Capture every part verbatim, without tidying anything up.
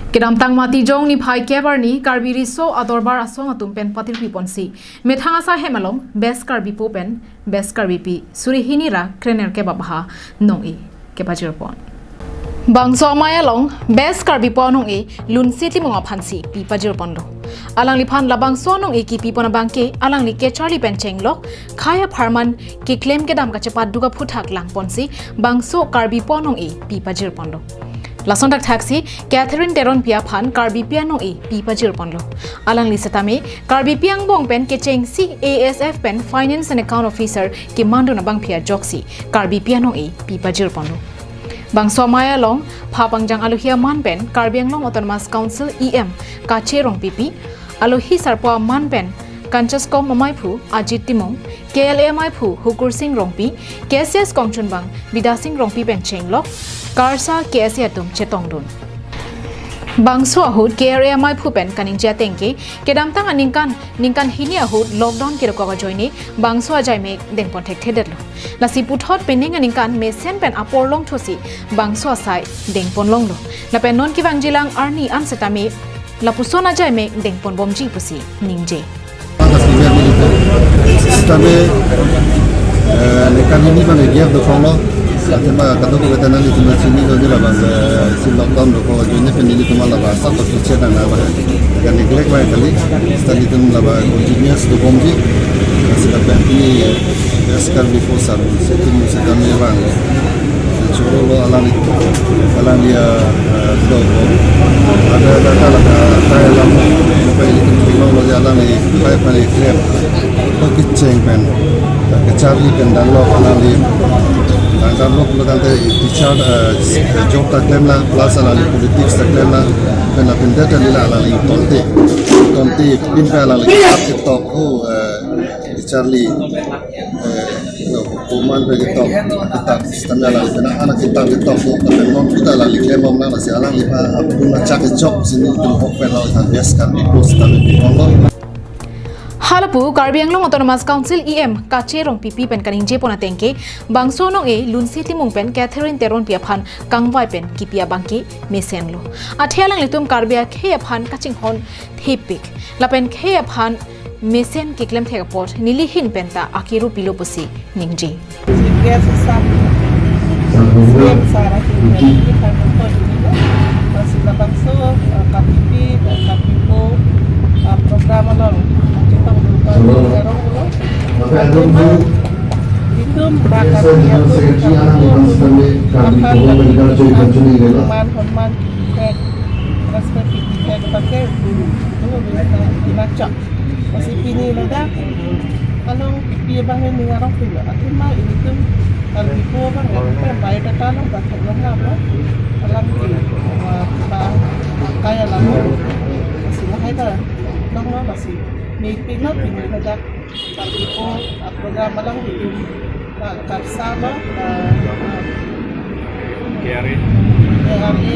Kedamtang Matijong niphai kep arni Karbi Riso Adorbar Asong atum pen patirpi ponsi methang asai hem along Best Karbipo pen Best Karbipi suri hini ra krener kep abha nong-e kepajir pon. Bangso amei along Best Karbipo nong-e Lunse Timung aphansi pi pajir ponlo. Alangliphan labangso nong-e kipi pon abangke alangli kecharli pen chenglok khei apharman keklem kedam kachepatduk aphuthak lang ponsi bangso Karbipo nong-e pi pajir ponlo. Lason thakthaksi Catherine Teronpi aphan Karbipi anong-e pi pajir ponlo. Alangli setame Karbipi angbong pen kechengsi A S F pen Finance and Account Officer kemandun abangpi ajoksi Karbipi anong-e pi pajir ponlo. Bangso amei along pha pangjang alohi aman pen Karbi Anglong Autonomous Council E M Kache Rongpipi, alohi sarpo aman pen Kanchaskom amaiphu Ajit Timung, K L A amaiphu Hukur Sing Rongpi, K C S kongchunbang Bidya Sing Rongpi pen chenglok KARSA K S A atum chetongdun. Bangso ahut K R A amaiphu pen kaningje atengke kedamtang aningkan ningkan hini ahut lockdown kedokok ajoine bangso ajaimek dengpon thekthedetlo. Lasi puthot penang aningkan mesen pen apor longthusi bangso asai dengpon longlo. Lapen non kevangjilang arni an setame lapuson ajaimek dengpon bomji pusi ningje. Sitame, eh, ningkan hini abang gap dokoklo. Athema kadokave ta nanglitum chinilo je labang, eh, si lockdown dokok ajoine pen nelitum labang sat to kitchen nang abang. Kan neglect abang kali. Sita nelitum labang continuous dobomji. Sita pen ini Best Karbipo sar, situm sitame abang. Choro lo alangli, alangli, ah, ah, do ko. Ada data laka, kaya lam, apa ini kan lo lo ya alangli, kaya pali klem. Apa kecheng pen, kecharli pen dan lo alangli. Dan dan lo lo dan te teacher, ah, job ta klem la, plus alangli politics ta klem la, pen la pen data lila alangli tonte. Tonte, pin pe alangli, tok ho, ah, kecharli. Eh, no, koman pe ketok, ketok, sitame alangli pen anak ketok ketok, tapi non kita alangli klem bom nang, lasi alangliphan apun achak kechok si nelitum ahok pen lo, Best Karbipo sitame pi ponlo. Halapu Karbi Anglong Autonomous Council E M Kache Rongpipi pen kaningje pon atengke bangso nong-e Lunse Timung pen Catherine Teronpi aphan kangvai pen kipi abangke mesenlo. Athe alanglitum Karbi akhei aphan kachinghon thepik. Lapen khei aphan mesen keklem thek apot neli ahin penta akiru pilo pusi ningje. Chief guest sar, C M sar ahin pen, kita nonton ini lo. Lasi labangso, eh, Karbipi, eh, Karbipo, eh, program along, chetong dupa, arong lo. Athema, itum ba Karbi atum, Karbipo atum, aphan, man, honman, eh, respect, eh, pakai, dulu, dulu, dulu, dulu, dulu, Lasi pini ladak along pi abang ini arong pilo. Athema ilitum Karbipo abang ya, apa biodata along ba thek long lo. Alam di, ba, ba, kaya lang. Lasi lahai ta long lo, lasi mepik lo pini ladak Karbipo, ah, program along di, ba, KARSA ba, ba, ah, K R A. K R A,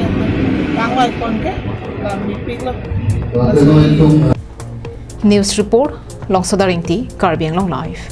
kangvai pon ke, la mepik lo. Lasi News report, Longsoda Ingti, Karbi Anglong Live.